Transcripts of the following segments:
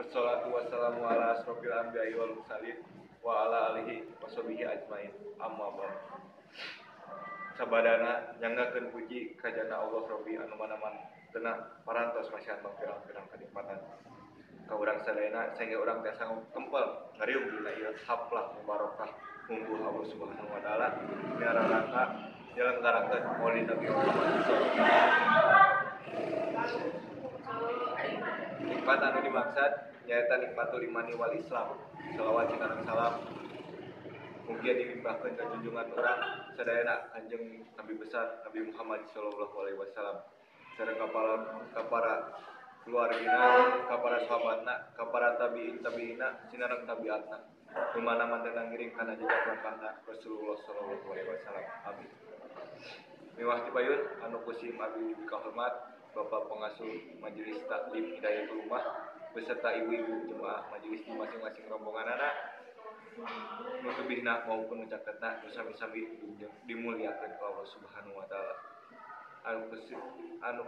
Wassalatu wassalamu ala asrofil anbiya'i wal mursalin wa ala alihi washabihi ajmain. Amma ba'd. Sabadana nyanggakeun puji kajana Allah Rabbi anu mana-mana parantos masihan mangpirang-pirang kanikmatan ka urang sadayana sehingga urang teh sanggup kempel ngariung dina ieu haplah mubarokah mungguh Allah Subhanahu wa taala miara rangka nyelenggarakeun Maulid Nabi Muhammad sallallahu alaihi wasallam. Nikmat anu dimaksud nyaeta nikmatul imani wal Islam. Salawat sareng salam mugia dilimpahkeun ka junjungan urang sadayana Kanjeng Nabi besar Nabi Muhammad sallallahu alaihi wasallam sareng ka para keluargina, ka para sahabatna, ka para tabi'in tabi'ina, sinareng tabiatna. Nu mana mantena ngiring kana jejak langkahna Rasulullah sallallahu alaihi wasallam. Amin. Miwah ti payun anu kusim abdi dikahormat Bapak Pengasuh Majelis Taklim Hidayatul Ummah beserta ibu-ibu jemaah majelis di masing-masing rombongan anak nu tebihna maupun nu caketna nu sami-sami dimuliakeun ku Allah Subhanahu wa taala. Anu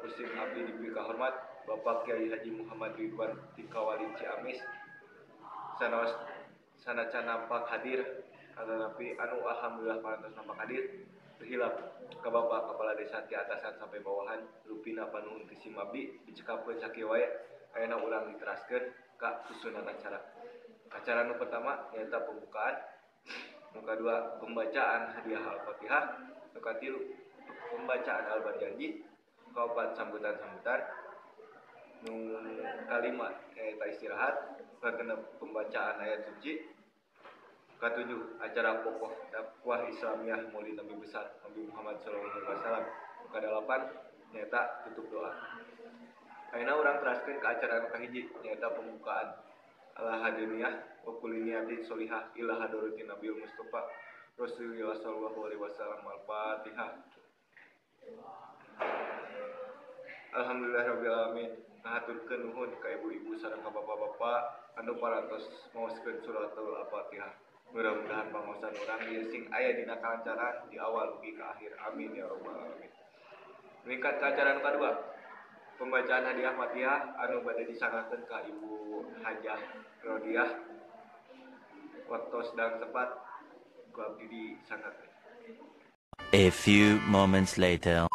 kusim abdi diberi kahormat Bapak Kiai Haji Muhammad Ridwan Tikawali Ciamis sanaos sanacan nampak hadir atanapi anu alhamdulillah parantos nampak hadir terhilap ke Bapak Kepala Desa ti atasan sampai bawahan rupina panuhun ti sim abdi dicekapkeun sakieu wae ayeuna urang diteraskeun ka susunan acara. Acara nu pertama nyaeta pembukaan, nu kadua pembacaan hadiah Al-Fatihah, nu katilu pembacaan Al-Barjanji, kaopat sambutan-sambutan, nu kalima nyaeta istirahat, kagenep pembacaan ayat suci, katujuh acara pokok dakwah Islamiyah Maulid Nabi besar Nabi Muhammad sallallahu alaihi wasallam, nu kadalapan nyaeta tutup doa. Ayeuna urang teraskeun ka acara anu kahiji nyaeta pembukaan. Ala hadiniyah wa kulli niyatin sholihah ila hadratin Nabiul Mustafa Rasulullah sallallahu alaihi wasallam. Al-Fatihah. Alhamdulillahirabbil alamin. Ngahaturkeun nuhun ka ibu-ibu sareng ka bapak-bapak anu parantos maoskeun suratul Al-Fatihah. Mudah-mudahan pangaosan urang ieu sing aya dina kalancaran di awal dugi ka akhir. Amin ya rabbal alamin. Meningkat ka acara anu kadua, pembacaan hadiah Fatihah anu bade disanggakeun ka Ibu Hajah Rodiah. Waktu sedang tepat ku abdi disanggakeun. A few moments later.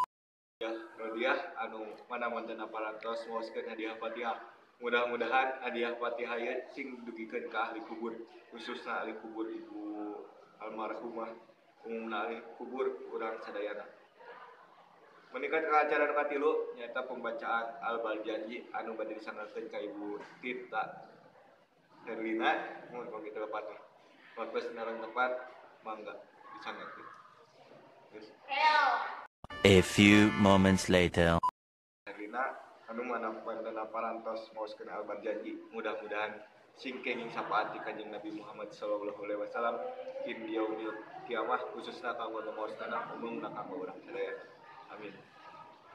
Rodiah anu mana wonten parantos maoskeun hadiah Fatihah. Mudah-mudahan hadiah Fatihah ieu sing dugikeun ka ahli kubur, khususna ahli kubur Ibu almarhumah, umumna ahli kubur urang sadayana. Meningkat ke acara nu katilu nyaeta pembacaan Al-Barjanji anu bade disanggakeun ka Ibu Tirta Herlina. Mohon pamit lepatna. Waktu sinareng tepat mangga disanggakeun. A few moments later. Herlina anu mana wonten parantos maoskeun Al-Barjanji, mudah-mudahan sing kenging syafaat ti Kanjeng Nabi Muhammad sallallahu alaihi wasallam in yaumil kiamah, khususna kanggo nu maoskeunna, umumna kanggo urang sadaya. Amin.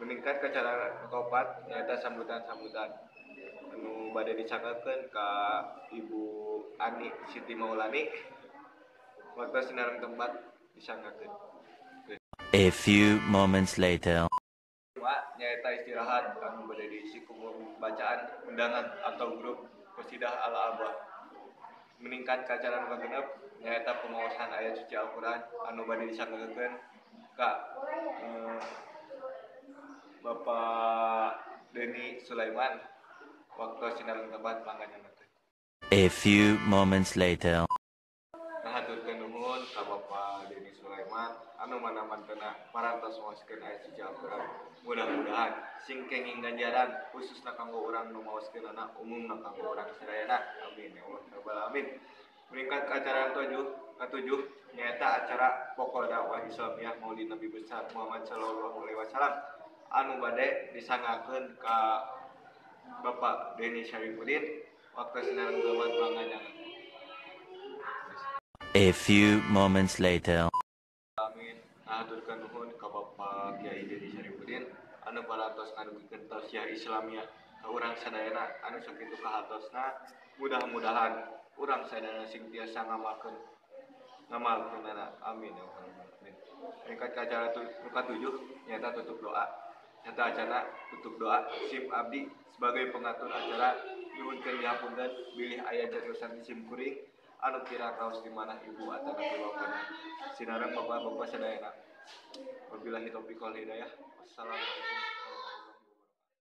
Meningkat ke acara kaopat nyaeta sambutan-sambutan anu bade disanggakeun ka Ibu Ani Siti Maulani. Waktu sinareng tempat disanggakeun. A few moments later. Nyaeta istirahat anu bade diisi ku bacaan undangan atau grup Qasidah Al-Abah. Meningkat ke acara nu kagenep nyaeta pengaosan ayat suci Al-Qur'an anu bade disanggakeun ka Bapak Denny Sulaiman. Waktu sinareng tempat mangga nyanggakeun. A few moments later. Ngahaturkeun nuhun ka Bapak Denny Sulaiman anu mana mantena parantos maoskeun ayat suci Al-Qur'an. Mudah-mudahan sing kenging ganjaran khususna kanggo urang nu maoskeunana, umumna kanggo urang sadayana. Amin ya Allah rabbal alamin. Meningkat ke acara katujuh nyaeta acara pokok dakwah Islamiyah Maulid Nabi besar Muhammad sallallahu alaihi wasallam anu bade disanggakeun ka Bapak Denny Syarifuddin. Waktu sinareng tempat mangga nyanggakeun. A few moments later. Amin. Ngahaturkeun nuhun ka Bapak Kiai Denny Syarifuddin anu parantos ngadugikeun tausiah Islamiyah ka urang sadayana anu sakitu kahartosna. Mudah-mudahan urang sadayana sing tiasa ngamalkeun ngamalkeunana. Amin ya rabbal alamin. Meningkat ka acara nu katujuh nyaeta tutup doa. Nyata acara tutup doa sim abdi sebagai pengatur acara Nyuhunkeun dihapunten bilih aya cariosan di sim kuring anu kirang raos di manah ibu atanapi bapana. Sinareng bapak-bapak sadayana. Wabillahi taufiq wal hidayah. Wassalamualaikum.